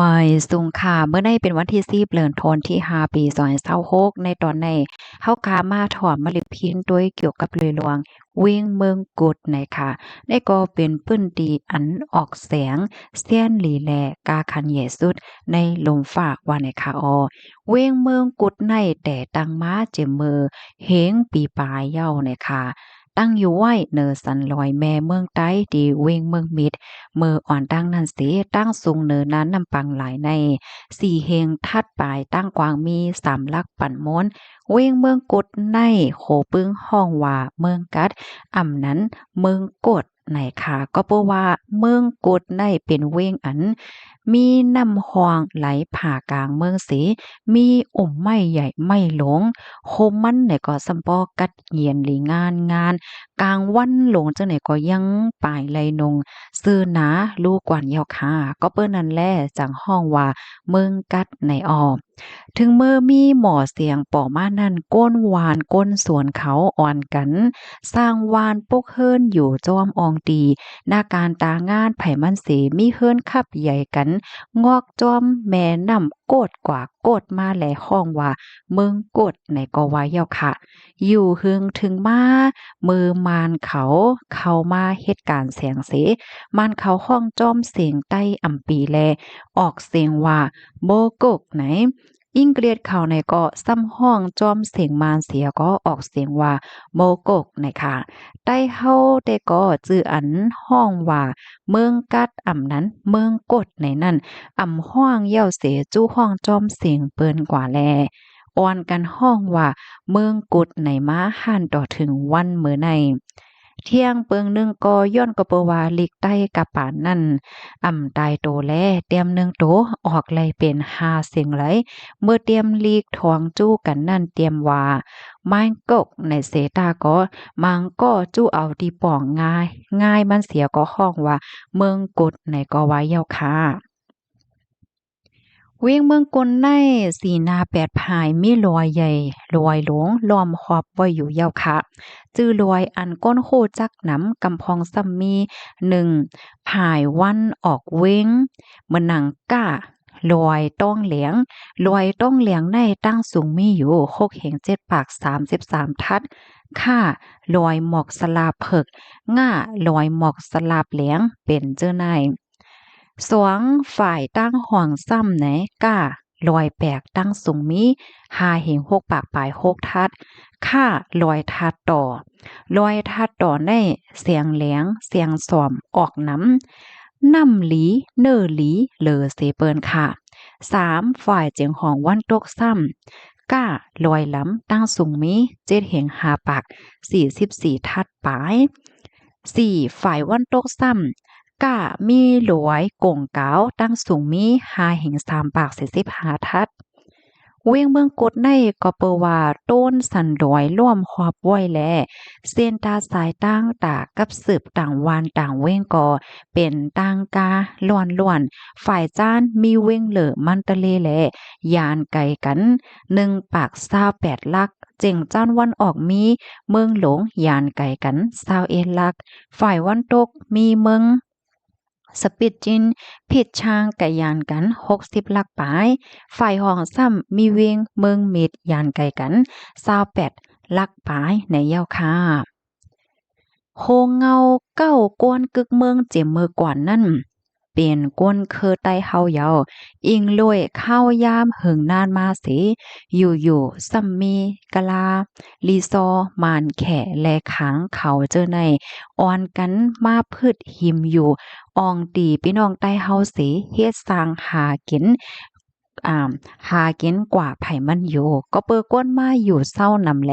ມາຍສຸງຄ່າ ມື້ໃນເປັນວັນທີສິບ ເດືອນທັນວາ ປີສອງພັນຊາວຫົກ ໃນຕອນໃນ ເຮົາກະມາຖອມມາເລັບພິນໂດຍກ່ຽວກັບເລື່ອງ ເວັງເມືອງກຸດໃນຄ່າ ໃນກໍເປັນພື້ນທີ່ອັນອອກແສງແສນຫຼີແລ ກາຄັນໃຫຍ່ສຸດໃນລຸ່ມຟ້າວ່າໃນຄ່າອໍ ເວັງເມືອງກຸດໃນແຕ່ຕັ້ງມາເຈັດມື້ເຮັງປີປາຍເຍົາໃນຄ່າ ຕັ້ງຢູ່ໄວ້ເໜືອສັນລອຍແມ່ເມືອງໃຕ້ ທີ່ເວັງເມືອງມິດ ເມື່ອອ່ອນຕັ້ງນັ້ນເສ ຕັ້ງສູງເໜືອໜ້ານ້ຳປັງຫຼາຍໃນ ສີ່ເຮັງຖັດໄປ ຕັ້ງກວ້າງມີສາມຫຼັກປັນມ້ວນ ເວັງເມືອງກຸດໃນ ໂຄປຶງຮ້ອງວ່າເມືອງກັດ ອຳນັ້ນເມືອງກົດໃນຄ່າ ກໍເພາະວ່າເມືອງກົດໃນເປັນເວັງອັນ ມີນ້ຳຫ້ວງໄຫຼຜ່າກາງເມືອງເສ ມີອົມໄມ້ໃຫຍ່ໄມ້ຫຼົງ ໂຮມມັນໃນກໍສ່ຳບໍ່ກັດ ເຢັນລີງານງານ ກາງວັນລົງຈັ່ງໃດກໍຍັງປາຍໄລ່ນຸ່ງ ຊື່ໜາລູກວານເຍົາຄ່າ ກໍເປີນນັ້ນແລ ຈັ່ງຮ້ອງວ່າເມືອງກັດໃນອອກ ເຖິງເມື່ອມີໝໍສຽງປໍມານັ້ນ ຄົນຫວ່ານຄົນສວນເຂົາອ່ອນກັນ ສ້າງຫວ່ານປົກເຮືອນຢູ່ຈອມອ່ອງຕີ ໜ້າການຕາງານໃຜມັນເສ ມີເຮືອນຂັບໃຫຍ່ກັນ ງອກຈອມແມ່ນ້ຳ ກົດກວ່າກົດມາແລ ຮ້ອງວ່າເມືອງກົດໃນກໍວ່າເຍົາຄ່າ ຢູ່ເຮືອງເຖິງມາ ເມື່ອມານເຂົາເຂົ້າມາເຮັດການແສງເສ ມານເຂົາຮ້ອງຈອມເສງໃຕ້ອຳປີແລ ອອກເສງວ່າໂມກົກໃນ ອີງກະລິດເຂົາໃນກໍສ່ຳຮ້ອງຈອມເສງມານເສຍກໍອອກເສງວ່າໂມກົກໃນຄ່າ ໃຕ້ເຮົາແຕ່ກໍຈື່ອັນຮ້ອງວ່າເມືອງກັດ ອຳນັ້ນເມືອງກົດໃນນັ້ນ ອຳຮ້ອງເຍົາເສ ຈູ້ຮ້ອງຈອມເສງເປີນກວ່າແລ ອ່ອນກັນຮ້ອງວ່າເມືອງກຸດໃນມາ ຫັນຕໍ່ເຖິງວັນມື້ໃນ ທ່ຽງເປີງໜຶ່ງກໍຍ້ອນກໍເປີວ່າ ລິກໃຕ້ກະປານນັ້ນ ອຳຕາຍໂຕແລ ຕຽມໜຶ່ງໂຕ ອອກໄລ່ເປັນຫ້າເສັງໄລ ເມື່ອຕຽມລິກທອງຈູ້ກັນນັ້ນ ຕຽມວ່າມາງກົກໃນເສ ຕາກໍມາງກໍຈູ້ເອົາທີ່ປ່ອງງ່າຍ ງ່າຍມັນເສຍກໍຮ້ອງວ່າເມືອງກົດໃນກໍວ່າເຍົາຄ່າ ເວັງເມືອງກົດໃນ ສີ່ໜ້າແປດພາຍ ມີລວຍໃຫຍ່ລວຍຫຼວງ ລ້ອມຮອບໄວ້ຢູ່ເຍົາຄ່າ ຈື່ລວຍອັນຄົນຮູ້ຈັກນຳ ກຳພອງສ່ຳມີ ໜຶ່ງ ພາຍວັນອອກເວັງ ເໝືອນໜັງກ້າ ລວຍຕ້ອງແຫຼງ ລວຍຕ້ອງແຫຼງໃນຕັ້ງສູງມີຢູ່ ຫົກເຮັງເຈັດປາກສາມສິບສາມທັດ ຂ້າ ລວຍໝອກສະຫຼາບເຜິກ ງ່າ ລວຍໝອກສະຫຼາບແຫຼງ ເປັນເຈີໃນ ສອງ ຝ່າຍຕັ້ງຫວ່າງຊ້ຳໃນ ກ້າ ລວຍແປກຕັ້ງສູງມີ ຫ້າເຮັງຫົກປາກປາຍຫົກທັດ ຂ້າ ລວຍທັດຕໍ່ ລວຍທັດຕໍ່ໃນ ແສງແຫຼງ ແສງສອມ ອອກນຳ ນ້ຳຫຼີ ເນີຫຼີ ເຫຼີເສເປີນຄ່າ ສາມ ຝ່າຍຈຽງຂອງວັນຕົກຊ້ຳ ກ້າ ລວຍລຳ ຕັ້ງສູງມີ ເຈັດເຮັງຫ້າປາກສີ່ສິບສີ່ທັດປາຍ ສີ່ ຝ່າຍວັນຕົກຊ້ຳ ກ້າ ມີລວຍກົງກາວ ຕັ້ງສູງມີ ຫ້າເຮັງສາມປາກສີ່ສິບຫ້າທັດ ເວັງເມືອງກົດໃນກໍເປີວ່າ ໂຕນສັນລວຍລ້ອມຮອບໄວ້ແລ ເສັ້ນຕາສາຍຕ່າງຕາກັບສືບຕ່າງວັນຕ່າງເວັງກໍເປັນຕ່າງກາລ້ວນໆ ຝ່າຍຈ້ານມີເວັງເລີມັນຕະເລແລ ຢ່າງໄກກັນ ໜຶ່ງປາກຊາວແປດຫຼັກ ເຈັງຈ້ານວັນອອກມີເມືອງຫຼວງ ຢ່າງໄກກັນ ຊາວເອັດຫຼັກ ຝ່າຍວັນຕົກມີເມືອງ ສະປິດຈິນ ພິດຊ່າງກະຢ່າງກັນ ຫົກສິບຫຼັກປາຍ ຝ່າຍຮອງຊ້ຳມີເວັງເມືອງມິດ ຢ່າງໄກກັນ ຊາວແປດຫຼັກປາຍໃນເຍົາຄ່າ ໂຮງເງົາເກົ້າກວນກຶກເມືອງເຈມເມີກວນນັ້ນ ເປັນກວນເຄີໃຕ້ເຮົາເຍົາ ອີງໂລຍຂ່າວຍາມເຫິງນານມາເສ ຢູ່ໆ ຊ້ຳມີກະລາ ລີຊໍ ມານແຂ ແລະ ຂາງເຂົາເຈີໃນ ອ່ອນກັນມາພຶດຫິມຢູ່ ອ່ອງຕີພີ່ນ້ອງໃຕ້ເຮົາເສ ເຮັດສ້າງຫາກິນ ອາ ຫາກິນກວ່າໃຜມັນຢູ່ ກໍເປີກວນມາຢູ່ເຊົານຳແລ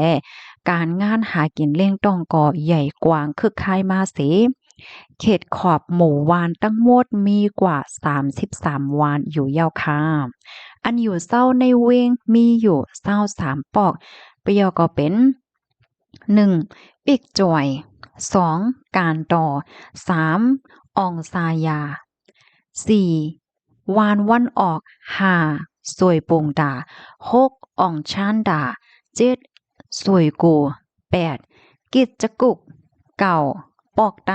ການງານຫາກິນລ້ຽງຕ້ອງກໍໃຫຍ່ກວ້າງຄຶກຄ້າຍມາເສ ເຂດຂອບໝູ່ຫວ່ານທັງໝົດມີກວ່າສາມສິບສາມຫວ່ານຢູ່ເຍົາຄ່າ ອັນຢູ່ເຊົາໃນເວັງມີຢູ່ຊາວສາມປອກ ປະໂຫຍກກໍເປັນ ໜຶ່ງ ປິກຈວຍ ສອງ ການຕໍ່ ສາມ ອອງຊາຍາ ສີ່ ຫວ່ານວັນອອກ ຫ້າ ສວຍປຸງດາ ຫົກ ອອງຊານດາ ເຈັດ ສວຍກູ ແປດ ກິດຈະກຸກ ເກົ້າ ປອກໄຕ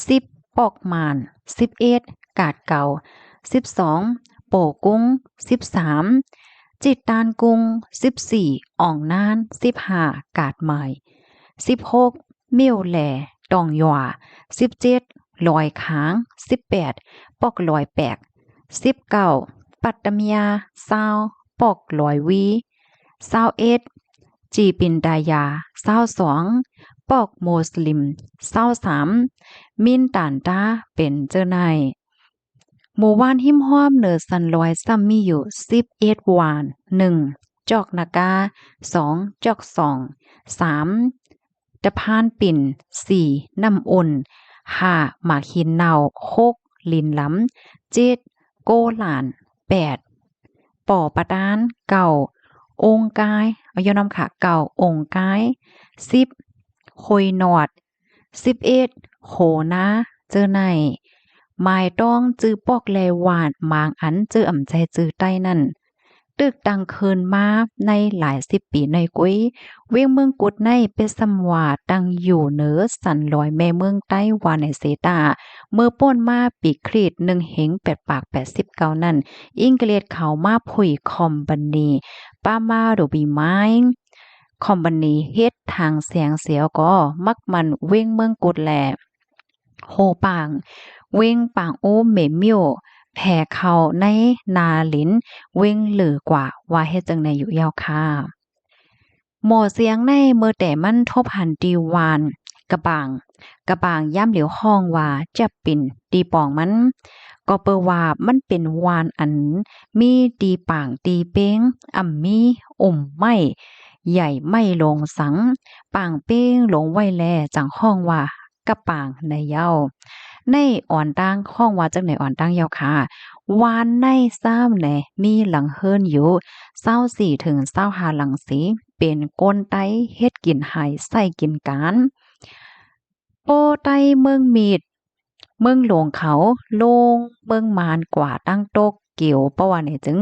ສິບ ປອກມານ ສິບເອັດ ກາດເກົາ ສິບສອງ ໂປກຸງ, ສິບສາມ ຈິດຕານກຸງ, ສິບສີ່ ອອງນານ, ສິບຫ້າ ກາດໝາຍ, ສິບຫົກ ມິວແຫຼ, ຕອງຢວາ, ສິບເຈັດ ລອຍຄາງ, ສິບແປດ ປອກລອຍແປກ, ສິບເກົ້າ ປັດຕະເມຍ, ຊາວ ປອກລອຍວີ, ຊາວເອັດ ຈີປິນດາຢາ, ຊາວສອງ ປອກໂມສລິມ, ຊາວສາມ ມິນຕານຕາ ເປັນເຈີໄນ. ໝູ່ບ້ານຮິມຫ້ອມເໜືອສັນດອຍຊ້ຳມີຢູ່ສິບເອັດບ້ານ, ໜຶ່ງ ຈອກນາກາ, ສອງ ຈອກສອງ, ສາມ ຕະພານປິ່ນ, ສີ່ ນ້ຳອຸ່ນ, ຫ້າ ໝາກຫີນເນົ່າ, ຫົກ ລິນລຳ, ເຈັດ ໂກຫຼານ, ແປດ ປໍປະຕານ, ເກົ້າ ອົງກາຍ, ເອົາ ຍ້ອນນຳຄ່ະ, ເກົ້າ ອົງກາຍ, ສິບ ໂຄຍນອດ, ສິບເອັດ ໂຄນາ, ເຈີໄນ. ໝາຍຕ້ອງຈື່ປອກ ແລ ຫວານ ມາງອັນ ຈື່ອຳໃຈຈື່ໃຕ້ນັ້ນ ຕຶກຕັ້ງຂຶ້ນມາໃນຫຼາຍສິບປີໃນກຸຍ. ເວງເມືອງກຸດໃນເປັນສ່ຳວ່າຕັ້ງຢູ່ເໜືອສັນດອຍແມ່ເມືອງໃຕ້ວ່າໃນເຊຕາ. ເມື່ອປົ້ນມາປີຄຣິດໜຶ່ງເຮງແປດປາກແປດສິບເກົ້ານັ້ນ, ອີງກະລິດເຂົ້າມາຜຸຍຄອມພານີ ປາມາດູບີມາຍ ຄອມພານີເຮັດທາງແສງສຽວກໍມັກໝັ້ນເວງເມືອງກຸດ ແລະ ໂຮປາງ, ເວງປາງອູເມມິວ ແຜ່ເຂົ້າໃນນາລິນເວງຫຼືກວ່າ ວ່າເຮັດຈັ່ງໃດຢູ່ແລ້ວຄ່ະ. ໝໍສຽງໃນເມີແຕ່ມັນທົບຫັນຕີຫວານກະບາງ, ກະບາງຍາມຫຼຽວຮ້ອງວ່າຈັບປິນ, ຕີປອງມັນ ກໍເປີວ່າມັນເປັນຫວານອັນມີຕີປາງຕີເປງ, ອຳມີອົມໄມ້ໃຫຍ່ໄມ້ລົງສັງ ປາງເປງລົງໄວ້ແລ ຈັ່ງຮ້ອງວ່າ ກະປາງໃນເຍົາ. ໃນອອນຕ່າງ ຮ້ອງວ່າຈັ່ງໃດອອນຕ່າງເຍົາຄ່ະ. ຫວານໃນຊ້ຳແນ ມີຫຼັງເຮືອນຢູ່ຊາວສີ່ເຖິງຊາວຫ້າຫຼັງເສ, ເປັນຄົນໄຕເຮັດກິນໄຮ່ໃຊ້ກິນການ. ໂປໃຕ້ເມືອງມິດ ເມືອງຫຼວງເຂົາ ລົງເມືອງມານກວ່າຕັ້ງຕົກ ກິວປະຫວັດນີ້ຈຶ່ງ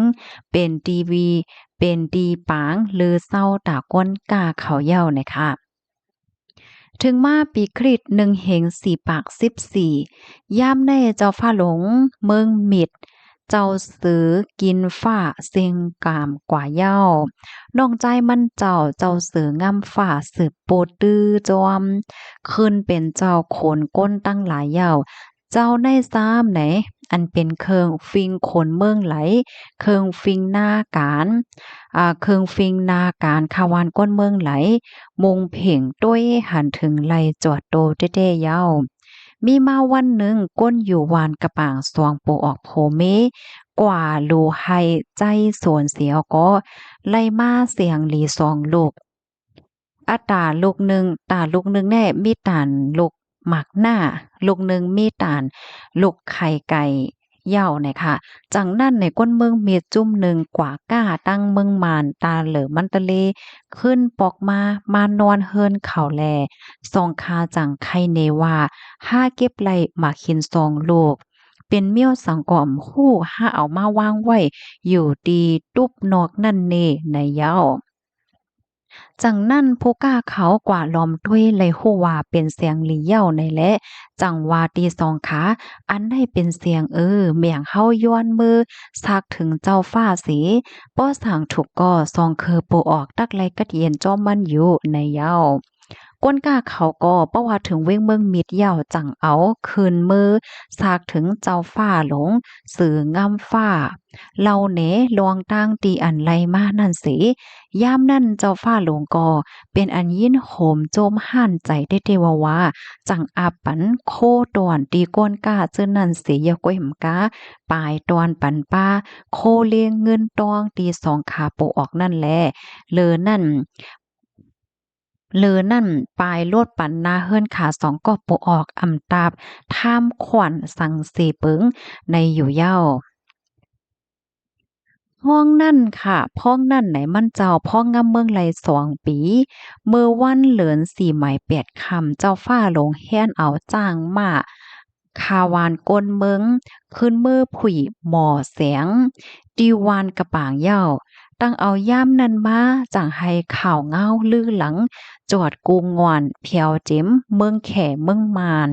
ເປັນຕີວີ ເປັນຕີປາງ ຫຼື ເຊົາຕາກົ້ນກ້າເຂົາເຍົານະຄະ. ເຖິງມາປີຄຣິດໜຶ່ງເຮງສີ່ປາກສິບສີ່ ຍາມໃນເຈົ້າຟ້າຫຼວງເມືອງມິດ ເຈົ້າເສືອກິນຟ້າເສັງກາມກວ່າເຍົາ. ນ້ອງຊາຍມັນເຈົ້າ ເຈົ້າເສືອງາມຟ້າ ສືບປູດຕື້ຈອມ ຂຶ້ນເປັນເຈົ້າຂົນກົ້ນຕັ້ງຫຼາຍເຍົາ. ເຈົ້າໃນຊາມໃນ ອັນເປັນເຄື່ອງຟິງຂົນເມືອງໄຫຼ ເຄື່ອງຟິງນາການ ອາ ເຄື່ອງຟິງນາການຂະຫວ່ານກົ້ນເມືອງໄຫຼ ມຸງເພັງຕົວເອງຫັນເຖິງໄຫຼຈອດໂຕແທ້ໆເຍົາ. ມີມາວັນໜຶ່ງ ກົ້ນຢູ່ຫວານກະປາງສອງປູອອກໂພເມ ກວ່າລູໄຮ່ໃຈສວນເສຍກໍ ໄລ່ມາສຽງຫຼີສອງລູກ. ອາ ຕາລູກໜຶ່ງ ຕາລູກໜຶ່ງແນ່ ມີຕານລູກໝາກໜ້າ ລູກໜຶ່ງມີຕານລູກໄຂ່ໄກ່ເຍົານະຄະ. ຈັ່ງນັ້ນໃນ ຄົນເມືອງມິດຈຸ້ມໜຶ່ງກວ່າກ້າຕັ້ງເມືອງມານ ຕາເຫຼີມັນຕະເລ ຂຶ້ນປອກມາ ມານອນເຮືອນເຂົາແລ ສອງຂາຈັ່ງໄຄເນວ່າ ຫາເກັບໄລ່ໝາກຫີນສອງລູກ ເປັນມ້ຽວສັງກໍອຳຮູ້ ຫາເອົາມາວາງໄວ້ຢູ່ທີ່ຕຸບນອກນັ້ນເນໃນເຍົາ. ຈັ່ງນັ້ນ ຜູ້ກ້າເຂົາກວ່າລອມດ້ວຍໄລ່ຮູ້ວ່າເປັນສຽງຫຼີເຍົາໃນແລະ ຈັ່ງວ່າຕີສອງຂາ ອັນໃດເປັນສຽງເອີ ແມ່ງເຮົາຍ້ອນມືສາກເຖິງເຈົ້າຟ້າເສ ບໍ່ສ້າງທຸກກໍສອງຄືປູອອກຕັກໄລ່ກັດເຢັນຈອມມັນຢູ່ໃນເຍົາ. ກົ້ນກ້າເຂົາກໍປະຫວັດເຖິງເວງເມືອງມິດເຍົາ ຈັ່ງເອົາຄືນມືສາກເຖິງເຈົ້າຟ້າຫຼົງ ຊື່ງາມຟ້າ ເລົ່າແນລອງຕ່າງທີ່ອັນໄລ່ມານັ້ນເສ. ຍາມນັ້ນເຈົ້າຟ້າຫຼົງກໍເປັນອັນຍິນໂຫມໂຈມຮ້ານໃຈແທ້ໆວ່າໆ ຈັ່ງອາບປັນໂຄຕອນທີ່ກ້ນກ້າເຈີນັ້ນເສ ຢ່າກ້ວຍຫຳກາ ປາຍຕອນປັນປ້າໂຄເລງເງິນຕອງທີ່ສອງຂາປູອອກນັ້ນແລ. ເລີນັ້ນ ເລີນັ້ນປາຍໂລດປັນໜ້າເຮືອນຂາສອງກໍປູອອກອຳຕາບ ທາມຂວັນສັງເສເປິງໃນຢູ່ເຍົາ. ພ້ອງນັ້ນຂະ ພ້ອງນັ້ນໃນມັນເຈົ້າ ພ້ອງງາມເມືອງໄລສອງປີ ເມື່ອວັນເລີນສີ່ໝາຍແປດຄ່ຳ ເຈົ້າຟ້າຫຼົງແລ່ນເອົາຈ້າງມ້າ ຄາວານກົ້ນເມືອງ ຂຶ້ນມືຜຸຍໝໍແສງ ທີ່ວານກະປາງເຍົາ. ຕັ້ງເອົາຍາມນັ້ນມາ ຈັ່ງໃຫ້ຂ່າວເງົາລືຫຼັງ ຈອດກຸງງວນ ແຜວເຈັມ ເມືອງແຂ ເມືອງມານ.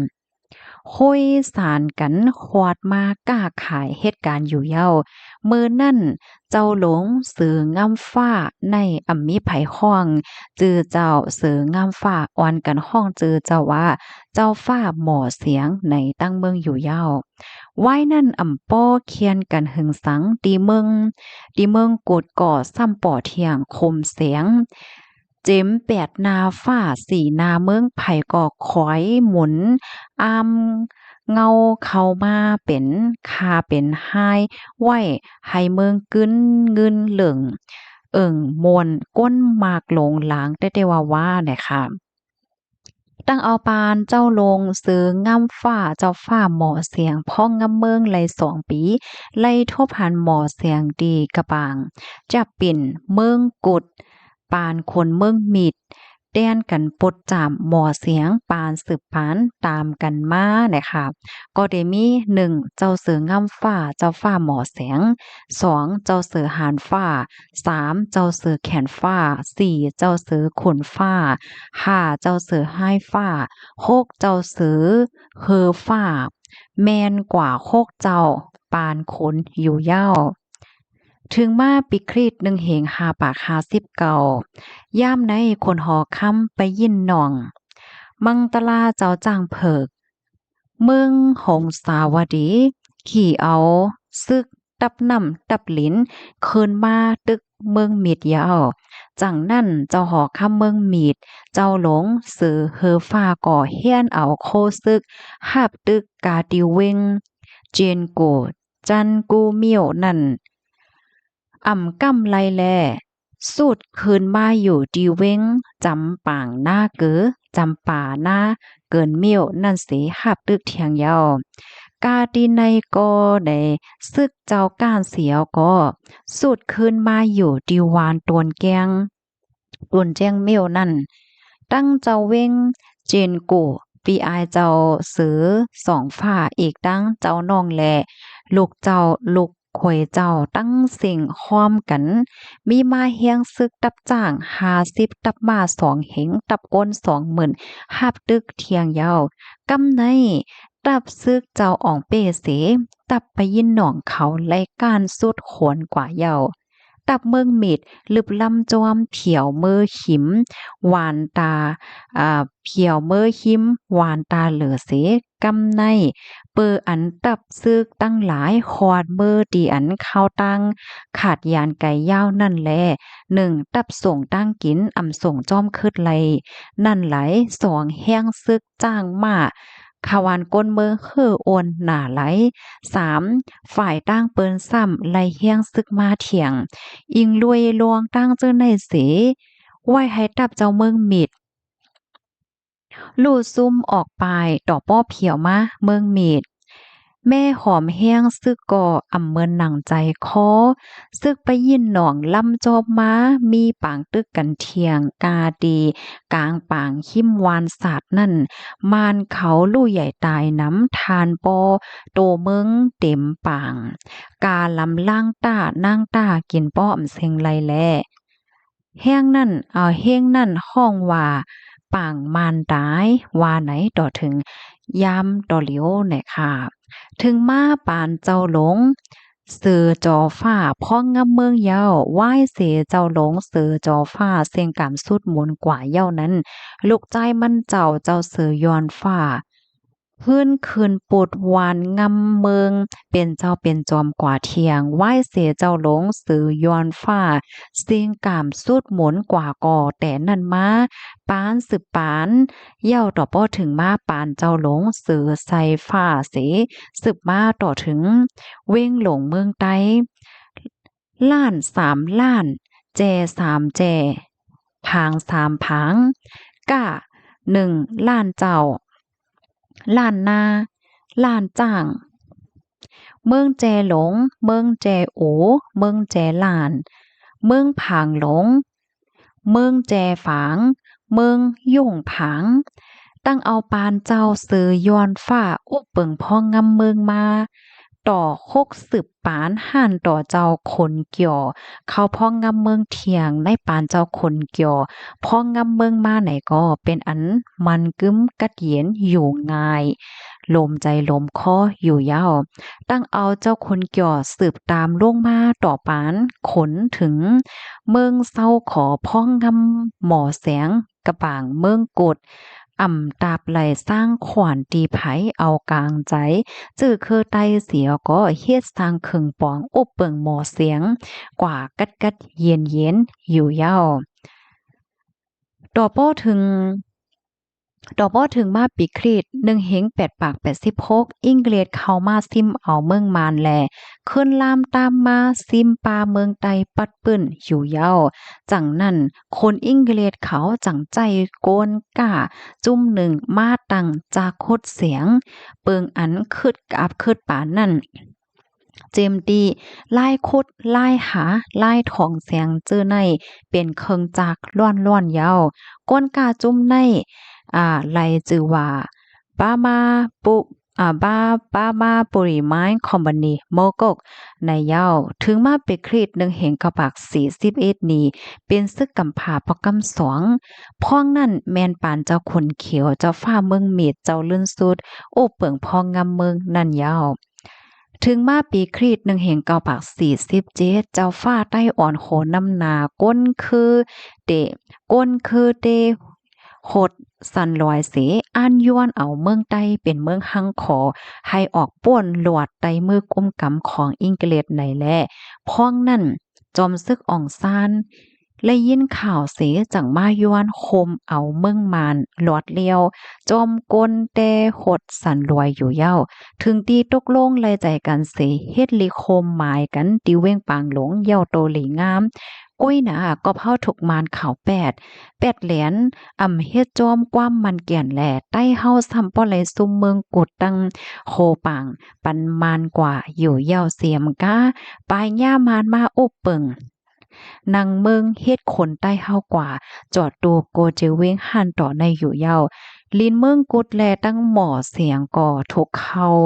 ຄຸຍສານກັນ ຄວາດມາຄ້າຂາຍເຮັດການຢູ່ເຍົາ. ມື້ນັ້ນເຈົ້າຫຼົງເສືອງາມຟ້າ ໃນອຳມີໃຜຮ້ອງຈື່ເຈົ້າເສືອງາມຟ້າ ອ່ອນກັນຮ້ອງຈື່ເຈົ້າວ່າ ເຈົ້າຟ້າໝໍສຽງ ໃນຕັ້ງເມືອງຢູ່ເຍົາ. ວາຍນັ້ນອຳປໍ້ຂຽນກັນຫຶງສັງ ທີ່ເມືອງ ທີ່ເມືອງກຸດກໍຊ້ຳປໍ້ທຽງ ຄົມແສງ ເຈັມແປດໜ້າຟ້າ ສີ່ໜ້າເມືອງ ໃຜກໍຄອຍໝູນອ້າມເງົາເຂົ້າມາເປັນ ຂ້າເປັນຮ້າຍໄວ້ ໃຫ້ເມືອງກຶ້ນງື່ນເລິງ ເອີ່ງມ່ວນ ກົ້ນໝາກຫຼົງຫຼາງແຕ່ໆວ່າໆ ນະຄະ. ຕັ້ງເອົາປານເຈົ້າຫຼົງເສືອງາມຟ້າ ເຈົ້າຟ້າໝໍສຽງ ພ້ອງງາມເມືອງໄດ້ສອງປີ ໄດ້ທົບຫັນໝໍສຽງທີ່ກະປາງ ຈັບປິ່ນເມືອງກຸດ ປານຄົນເມືອງມິດ ແຕ່ນກັນປົດຈາມໝໍສຽງ ປານສືບປານຕາມກັນມານະຄະ. ກໍໄດ້ມີ ໜຶ່ງ ເຈົ້າເສືອງາມຟ້າ ເຈົ້າຟ້າໝໍແສງ, ສອງ ເຈົ້າເສືອຫານຟ້າ, ສາມ ເຈົ້າເສືອແຂນຟ້າ, ສີ່ ເຈົ້າເສືອຂົນຟ້າ, ຫ້າ ເຈົ້າເສືອຫາຍຟ້າ, ຫົກ ເຈົ້າເສືອເຮີຟ້າ ແມ່ນກວ່າຫົກເຈົ້າປານຄົນຢູ່ເຍົາ. ເຖິງມາປີຄຣິດ ໜຶ່ງເຮງຫ້າປາກຫ້າສິບເກົ້າ ຍາມໃນຂົນຫໍຄຳໄປຍິນໜອງ ມັງຕະລາເຈົ້າຈ້າງເຜິກ ເມືອງຫົງສາວະດີ ຂີ່ເອົາຊຶກຕັບນ້ຳຕັບລິນ ຄືນມາຕຶກເມືອງມິດເຍົາ. ຈັ່ງນັ້ນ ເຈົ້າຫໍຄຳເມືອງມິດ ເຈົ້າຫຼົງເສືອເຮີຟ້າ ກໍແລ່ນເອົາໂຄຊຶກ ຮັບຕຶກກາຕິເວັງ ເຈນໂກ ຈັນກູມິວນັ້ນ ອຳກຳໄລແລ ສູດຄືນມາຢູ່ທີ່ເວັງຈຳປາງນາເກີ ຈຳປານາເກີນມິວນັ້ນເສ ຮັບຕຶກທຽງເຍົາ. ກາຕິໄນກໍໄດ້ຊຶກເຈົ້າກ້ານສຽວກໍ ສູດຄືນມາຢູ່ທີ່ວານໂຕນແກ້ງ ໂຕນແຈ້ງມິວນັ້ນ ຕັ້ງເຈົ້າເວັງເຈນໂກ ປີອາຍເຈົ້າເສືອສອງຟ້າ ອີກທັງເຈົ້ານ້ອງແລ ລູກເຈົ້າ ລູກ ຂ້ອຍເຈົ້າ ຕັ້ງເສັງຮ່ວມກັນ ມີມາແຮງຊຶກ ທັບຊ້າງຫ້າສິບ ທັບມ້າສອງເຫັງ ທັບກົ້ນສອງໝື່ນ ຮັບຕຶກທຽງເຍົາ. ກຳໃນທັບຊຶກເຈົ້າອອງເປ້ເສ ທັບໄປຍິນໜອງເຂົາໄລ່ກ້ານສຸດໂຂນກວ່າເຍົາ. ທັບເມືອງມິດ ລຶບລຳຈອມ ຜຽວເມີຫິມ ຫວານຕາ ອາ ຜຽວເມີຫິມ ຫວານຕາເຫຼືອເສ ກຳໃນ ເປີອັນທັບຊຶກທັງຫຼາຍ ຮອດມື້ທີ່ອັນເຂົ້າຕັ້ງຂາດຢານໄກຍາວນັ້ນແລ ໜຶ່ງ ທັບສົ່ງຕັ້ງກິນ ອຳສົ່ງຈອມຄຶດໄລ່ນັ້ນໄຫຼ ສອງ ແຮງຊຶກຈ້າງມ້າ ຂະຫວານກົ້ນເມືອງເຮີໂອນໜ້າໄຫຼ ສາມ ຝ່າຍຕ່າງເປີ້ນຊ້ຳໄລ່ແຮງຊຶກມາທຽງ ອີງລວຍລວງຕັ້ງເຈີໃນເສ ໄວ້ໃຫ້ທັບເຈົ້າເມືອງມິດ ລູ້ຊຸ່ມອອກປາຍ ຕໍ່ປ້ອຜຽວມາເມືອງມິດ ແມ່ຫອມແຮງຊຶກກໍອຳເມີນໜັງໃຈຄໍ ຊຶກໄປຍິນໜອງລຳຈອບມາ ມີປາງຕຶກກັນທຽງ ກາຕີກາງປາງຫິມວານສາດນັ້ນ ມານເຂົາລູ້ໃຫຍ່ຕາຍນຳ ທ່ານປໍໂຕເມືອງເຕັມປາງ ກາລຳລ້າງຕ້ານາງຕ້າ ກິນປໍອຳເສັງໄລແລ ແຮງນັ້ນ ເອົາເຮງນັ້ນ ຮ້ອງວ່າປາງມານຕາຍ ວ່າໃນຕໍ່ເຖິງຍາມຕໍ່ຫຼຽວແນ່ຄ່າ. ເຖິງມາປານເຈົ້າຫຼົງເສືອຈໍຟ້າ ພ້ອງງຳເມືອງເຍົາ ວາຍເສເຈົ້າຫຼົງເສືອຈໍຟ້າ ເສັງກາມສຸດໝູນກວ່າເຍົານັ້ນ ລູກຊາຍມັນເຈົ້າ ເຈົ້າເສືອຍ້ອນຟ້າ ພື້ນຄືນປຸດວານງຳເມືອງ ເປັນເຈົ້າເປັນຈອມກວ່າທຽງ ວາຍເສເຈົ້າຫຼົງເສືອຍ້ອນຟ້າ ເສັງກາມສຸດໝູນກວ່າກໍແຕ່ນັ້ນມາ ປານສືບປານເຍົາຕໍ່ປໍເຖິງມາປານເຈົ້າຫຼົງເສືອໄຊຟ້າເສ ສືບມາຕໍ່ເຖິງເວັງຫຼົງເມືອງໃຕ້ ລ້ານສາມລ້ານ ແຈສາມແຈ ຜາງສາມຜາງ ກ້າໜຶ່ງລ້ານເຈົ້າ ລ້ານນາ ລ້ານຈ້າງ ເມືອງແຈຫຼົງ ເມືອງແຈໂອ ເມືອງແຈລ້ານ ເມືອງຜາງຫຼົງ ເມືອງແຈຝາງ ເມືອງຍົງຜາງ ຕັ້ງເອົາປານເຈົ້າເສືອຍ້ອນຟ້າ ອຸບເປິງພ້ອງງຳເມືອງມາ ໂຕ ຕໍ່ຄົກສືບປານ ຮ້ານຕໍ່ເຈົ້າຂົນກ່ຽວ ເຂົ້າພອງງຳເມືອງທ່ຽງ ໃນປານເຈົ້າຂົນກ່ຽວ ພອງງຳເມືອງມາໃນກໍ ເປັນອັນໝັ້ນກຶ້ມກັດເຢັນຢູ່ງ່າຍ ໂລມໃຈໂລມຄໍຢູ່ຍາວ. ຕັ້ງເອົາເຈົ້າຂົນກ່ຽວ ສືບຕາມລົງມາຕໍ່ປານຂົນເຖິງເມືອງເຊົາຂໍ ພອງງຳໝໍແສງ ກະບາງເມືອງກຸດ ອຳຕາບໄຫຼສ້າງຂວັນຕີໄພເອົາກາງໃຈ ຈື່ຄືໄຕເສຍກໍເຮັດສ້າງເຄື່ອງປອງ ອຸບເປິງໝໍແສງ ກວ່າກັດກັດເຢັນເຢັນຢູ່ຍາວ. ຕໍ່ພໍເຖິງ ຕໍ່ພໍເຖິງມາປີຄຣິດ ໜຶ່ງເຮງແປດປາກແປດສິບຫົກ ອີງເກລດເຂົ້າມາຊິມເອົາເມືອງມານ ແລະ ຂຶ້ນລາມຕາມມາຊິມປ່າເມືອງໃຕ້ປັດປື້ນຢູ່ຍາວ. ຈັ່ງນັ້ນ ຄົນອີງເກລດເຂົາຈັ່ງໃຊ້ໂກນກ້າຈຸ້ມໜຶ່ງມາຕັ້ງຈາກໂຄດສຽງ ເປິງອັນຄຶດກາບຄຶດປານນັ້ນ ເຈັມຕີລາຍຄຸດ ລາຍຫາ ລາຍຖອງແສງເຈີໃນ ເປັນເຄື່ອງຈັກລ້ວນໆຍາວ. ກ້ອນກ້າຈຸ້ມໃນ ອາ ໄລ່ຈື່ວ່າ ບາມາປຸ ອາ ບາ ບາມາປຸຣິມາຍຄອມພານີ ໂມກົກ ໃນຍາວ. ເຖິງມາເປັນຄຣິດ ໜຶ່ງເຮງເກົ້າປາກສີ່ສິບເອັດນີ້ ເປັນຊຶກກຳພ້າພະກຳສອງ. ພວງນັ້ນແມ່ນປານເຈົ້າຂົນຂຽວ ເຈົ້າຟ້າເມືອງເມດ ເຈົ້າລື່ນສຸດ ອຸບເປິງພອງງຳເມືອງນັ້ນຍາວ. ເຖິງມາປີຄຣິດ ໜຶ່ງເຮງເກົ້າປາກສີ່ສິບເຈັດ ເຈົ້າຟ້າໄຕ້ອ່ອນໂຄນຳໜ້າ ກົ້ນຄືເຕ ກົ້ນຄືເຕຫົດສັນລວຍເສ ອ່ານຢວນເອົາເມືອງໃຕ້ເປັນເມືອງຮັ່ງຂໍ ໃຫ້ອອກປ້ນລວດໃຕ້ມືກຸມກຳຂອງອີງເກລດໃນແລ. ພວງນັ້ນ ຈອມຊຶກອອງຊານ ໄດ້ຍິນຂ່າວເສ ຈັ່ງມາຢວນໂຄມເອົາເມືອງມານລອດລ້ຽວ ຈອມກົ້ນແຕ່ຫົດສັນລວຍຢູ່ຍາວ. ເຖິງທີ່ຕົກລົງໄລ່ໃຈກັນເສ ເຮັດລິໂຄມໝາຍກັນທີ່ເວງປາງຫຼົງ ເຍົາໂຕລີງາມ. ກຸ້ຍໜາກອບເຮົາຖືກມານເຂົາແປດ ແປດແຫຼນ ອຳເຮັດຈອມຄວາມໝັ້ນແກ່ນແລ ໃຕ້ເຮົາຊ້ຳບໍ່ໄລ່ຊຸມເມືອງກຸດຕັ້ງໂຄປາງ ປັນມານກວ່າຢູ່ຍາວ. ເສມກາ ປາຍຍາມານມາອຸບເປິງ ນັງເມືອງເຮັດຄົນໃຕ້ເຮົາກວ່າ ຈອດຕູໂກເຈເວງຫັ້ນຕໍ່ໃນຢູ່ຍາວ. ລິນເມືອງກຸດແລຕັ້ງໝໍແສງກໍຖືກເຂົາ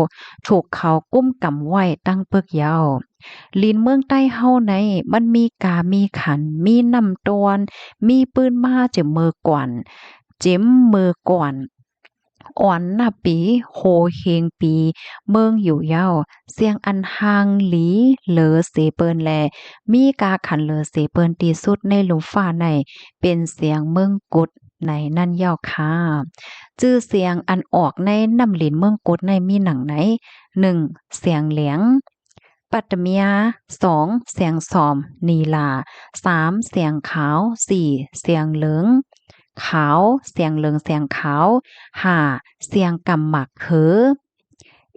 ຖືກເຂົາກຸ້ມກຳໄວ້ຕັ້ງປຶກຍາວ. ລິນເມືອງໃຕ້ເຮົາໃນ ມັນມີກາມີຂັນ ມີນ້ຳຕ້ອນ ມີປືນມາເຈັມມືກວນ ເຈັມມືກວນ ອ່ອນນັບປີ ໂຫເຮງປີເມືອງຢູ່ຍາວ. ສຽງອັນຮ່າງຫຼີເຫຼືເສເປີ້ນ ແລະ ມີກາຂັນເຫຼືເສເປີ້ນທີ່ສຸດໃນລຸ່ມຟ້າໃນ ເປັນສຽງເມືອງກຸດໃນນັ້ນຍາວຄ່າ. ຊື່ສຽງອັນອອກໃນນ້ຳລິນເມືອງກຸດໃນມີໜັງໃນ ໜຶ່ງ ສຽງແຫຼງ ປັດຕະເມຍ ສອງ ສຽງສອມ ນີລາ ສາມ ສຽງຂາວ ສີ່ ສຽງເຫຼືອງຂາວ ສຽງເຫຼືອງ ສຽງຂາວ ຫ້າ ສຽງກຳໝາກເຂີ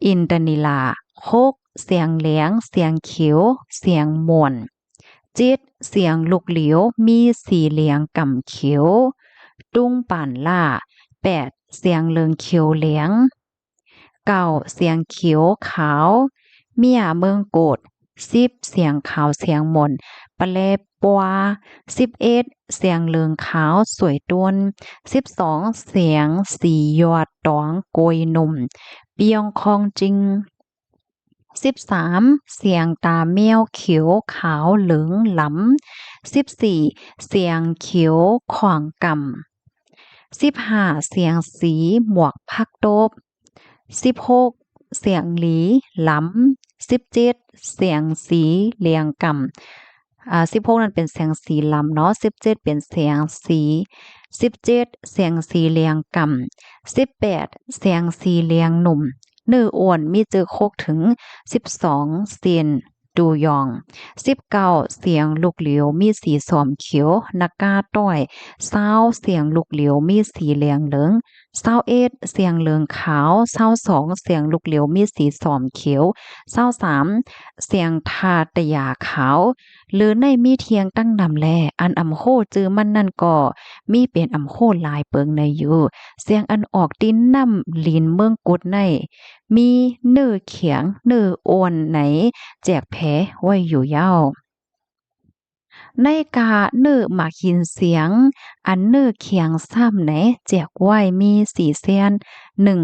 ອິນຕະນີລາ ຫົກ ສຽງແຫຼງ ສຽງຂຽວ ສຽງມ່ວນ ເຈັດ ສຽງລູກຫຼຽວ ມີສີເຫຼືອງກຳຂຽວ ຕຸງປານລ່າ ແປດ ສຽງເຫຼືອງຂຽວແຫຼງ ເກົ້າ ສຽງຂຽວຂາວ ເມຍເມືອງໂກດ ສິບ ສຽງຂາວສຽງມົນ ປະແລປົວ ສິບເອັດ ສຽງເຫຼືອງຂາວສວຍຕຸນ ສິບສອງ ສຽງສີຍອດຕອງໂກຍໜຸ່ມ ປຽງຄອງຈິງ ສິບສາມ ສຽງຕາແມວຂຽວຂາວເຫຼືອງລຳ ສິບສີ່ ສຽງຂຽວຂອງກຳ ສິບຫ້າ ສຽງສີໝວກຜັກຕົບ ສິບຫົກ ສຽງຫຼີລຳ ສິບເຈັດ ສຽງສີຫຼຽງກຳ ອາ ສິບຫົກນັ້ນເປັນສຽງສີລຳເນາະ ສິບເຈັດເປັນສຽງສີ ສິບເຈັດ ສຽງສີຫຼຽງກຳ ສິບແປດ ສຽງສີຫຼຽງໜຸ່ມ ເນື້ອອ້ວນມີຈື່ຄົກເຖິງສິບສອງ ເຊັ່ນ ຕູຢອງ ສິບເກົ້າ ສຽງລູກຫຼຽວມີສີສອມຂຽວ ນະກາຕ້ອຍ ຊາວ ສຽງລູກຫຼຽວມີສີແຫຼງເຫຼືອງ ຊາວເອັດ ສຽງເຫຼືອງຂາວ ຊາວສອງ ສຽງລູກຫຼຽວມີສີສອມຂຽວ ຊາວສາມ ສຽງທາດຕະຢາຂາວ ຫຼືໃນມີທ່ຽງຕັ້ງນຳແລ ອັນອຳໂຮຈື່ມັນນັ້ນກໍມີເປັນອຳໂຮຫຼາຍເປິງໃນຢູ່ ສຽງອັນອອກຕິນນ້ຳລິນເມືອງກຸດໃນ ມີເນື້ອຂຽງເນື້ອອ່ອນໃນແຈກແພໄວ້ຢູ່ຍາວ. ໃນກາເນື້ອໝາກຫີນສຽງ ອັນເນື້ອຂຽງຊ້ຳໃນແຈກໄວ້ມີສີ່ເຊັ່ນ ໜຶ່ງ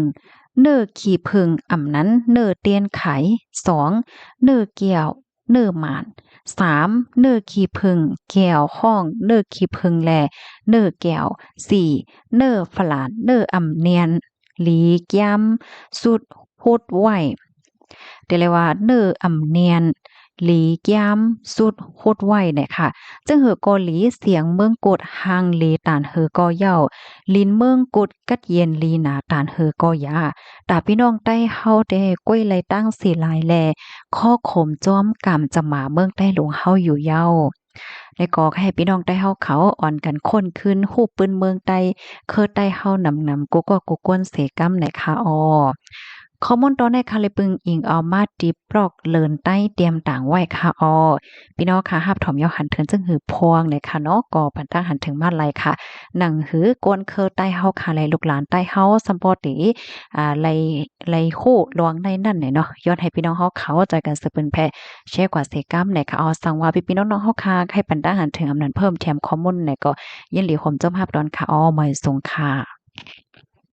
ເນີຂີ້ເຜິ້ງ ອຳນັ້ນ ເນີຕຽນໄຂ. ສອງ ເນີແກ້ວ ເນີໝານ. ສາມ ເນີຂີ້ເຜິ້ງ ແກ້ວຮ້ອງ ເນີຂີ້ເຜິ້ງ ແລະ ເນີແກ້ວ. ສີ່ ເນີຝຣັ່ງ ເນີອຳນຽນ ຫຼີກຽມ ສຸດຫົດໄວ. ເດເລວ່າ ເນີອຳນຽນ ຫຼີກຽມ ສຸດຫົດໄວ ນະຄະ. ຈຶ່ງເຫີກໍຫຼີ ສຽງເມືອງກົດ ຮ່າງລີຕານເຫີກໍເຍົາ ລິນເມືອງກົດ ກັດເຢັນລີໜາຕານເຫີກໍຢາ. ຕາພີ່ນ້ອງໃຕ້ເຮົາແດ່ ກ້ວຍໄລ່ຕັ້ງສີລາຍແລ ຂໍໂຄມຈ້ອມກຳຈະມາເມືອງໃຕ້ຫຼວງເຮົາຢູ່ເຍົາ. ແລະກໍໃຫ້ພີ່ນ້ອງໃຕ້ເຮົາເຂົາອ່ອນກັນຄົ້ນຄືນຮູບປືນເມືອງໃຕ້ ເຄີໃຕ້ເຮົານຳໆ ກູກອກກູກວນເສກຳ ນະຄະອໍ. ຂໍ້ມູນຕໍ່ໄດ້ຄະ ໄດ້ປຶງອີງເອົາມາຕິບລັອກເລີນໃຕ້ຕຽມຕາງໄວ້ຄະອໍ. ພີ່ນ້ອງຄະ ຮັບຖອມເຍົາຫັນເຖິງຈຶ່ງຫືພວງ ນະຄະເນາະ ກໍປັນຕາຫັນເຖິງມາໄລຄະ ໜັງຫືກວນເຄີໃຕ້ເຮົາຄະ ແລະ ລູກຫຼານໃຕ້ເຮົາ ສຳປອດດີ ອ່າ ໄລ ໄລຮູ້ລວງໃນນັ້ນແຫຼະເນາະ. ຍ້ອນໃຫ້ພີ່ນ້ອງເຮົາເຂົາຊ່ອຍກັນສະບືນແຜ່ ແຊກວ່າເສກຳ ນະຄະ. ເອົາ ສັງວ່າພີ່ໆນ້ອງໆເຮົາຄະ ໃຫ້ປັນຕາຫັນເຖິງອຳນານເພີ່ມແຖມຂໍ້ມູນ ນະ ກໍຍິນດີໂຮມຈົ່ມຮັບດອນຄະອໍ. ໝາຍສູງຄະ.